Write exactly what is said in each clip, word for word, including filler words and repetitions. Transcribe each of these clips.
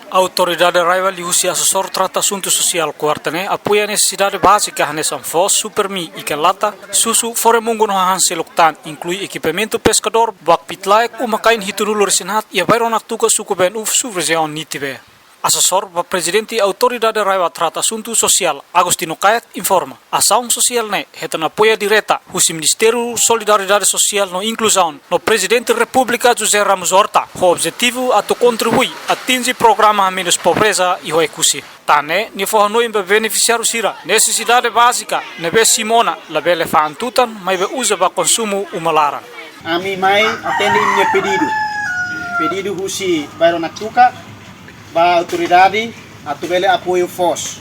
Autoridade RAEOA liuhusi asesór trata asuntu sosiál kuarta ne'e apoia nesesidade bázika hanesan foos, Supermi, ikan-lata, susu, fore-mungu no hahán seluk tan, inklui ekipamentu peskadór, buak pitlaek, uma-kain hitunulu-resin-haat iha bairru Naktuka, suku Been-Uf, sub-rejiaun Nitibe. Asesór ba Prezidente Autoridade RAEOA trata asuntu sosiál, Agostinho Kayat, informa, asaun sosiál ne'e hetan apoiu direta husi Ministériu Solidariedade Sosiál no Inkluzaun no Prezidente Repúblika José Ramos Horta, ho objetivu atu kontribui atinje programa hamenus pobreza iha Oekusi. Tan ne'e, nia fó hanoin ba benefisiáriu sira nesesidade bázika ne'ebé simu ona labele fa'an tutan, maibé uza ba konsumu uma laran. Ami mai atende imi-nia pedidu. Pedidu husi bairru Naktuka ba autoridade atu bele apoiu foos.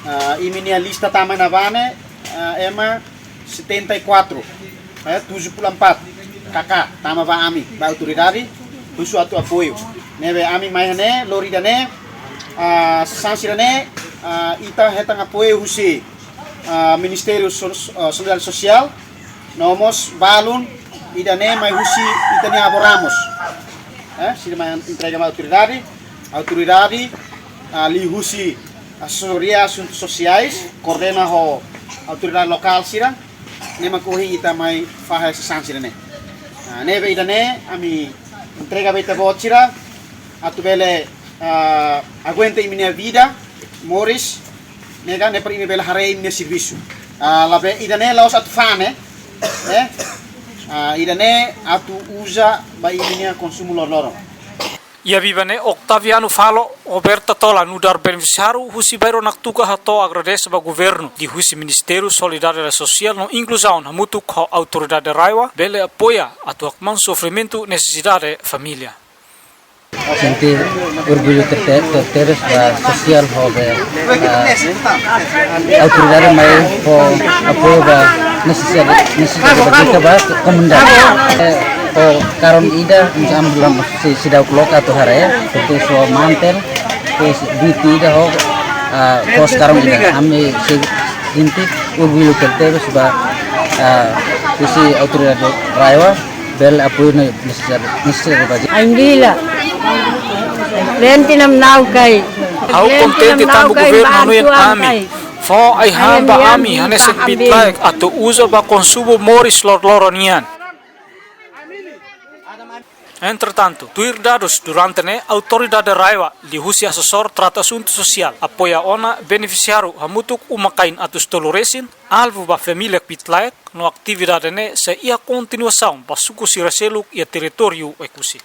Ah, imi-nia lista tama iha ne'ebá ne'e, ah, ema setenta e quatro, eh, tujuh puluh empat K K tama ba ami, ba autoridade, husu atu apoiu. Ne'ebé ami mai iha ne'e, lori ida-ne'e, ah, sasán sira-ne'e, ah, ita hetan apoiu husi, ah, Ministériu Sol-, ah, Solidariedade Sosiál, no mós balun ida-ne'e mai husi ita-nia avó Ramos. Eh, sira mai entrega ba autoridade, autoridade, ah, liuhusi Asesoria Asuntu Sosiais, koordena ho autoridade lokál sira, ne'e mak ohin ita mai fahe sasán sira-ne'e. Ah, ne'ebé ida-ne'e ami entrega ba ita-boot sira, atu bele, ah, aguenta imi-nia vida, moris, ne'e ka, ne'e para imi bele haree imi-nia servisu. Ah, labele ida-ne'e la'ós atu fa'an, eh? Eh? Ah, ida-ne'e atu uza ba imi-nia konsumu loroloron. Iha biban ne'e Octaviano Falo, Roberta Tola nu'udar benefisiáriu husi bairru Naktuka hato'o agradese ba governu liuhusi Ministériu Solidariedade Sosiál no Inkluzaun hamutuk ho autoridade RAEOA bele apoia atu hakmaan sofrimentu nesesidade família. Sente orgullu tebes, tebes ba sosiál ho be, ah, autoridade mai fó apoiu ba nesesidade, nesesidade bázika ba komunidade. Eh, ho karón ida, ami bele, se, seidauk loke atu haree, depois ho mantel, depois duit ida ho, ah, foos karón ida. Ami sente orgullu tebes ba, ah, husi autoridade RAEOA bele apoiu nesesidade, nesesidade bázika. Ainda la. Lente nam nau kai. Ha'u kontente tanba governu hanoin ami fó ai-han ba ami hanesan pitlaek atu uza ba konsumu moris loroloron nian. Entretantu, tuir dadus durante ne'e, autoridade RAEOA liuhusi asesór trata asuntu sosiál apoia ona benefisiáriu hamutuk uma-kain atus tolu resin, alvu ba família pitlaek, no atividade ne'e sei iha kontinuasaun ba suku sira seluk iha territóriu Oekusi.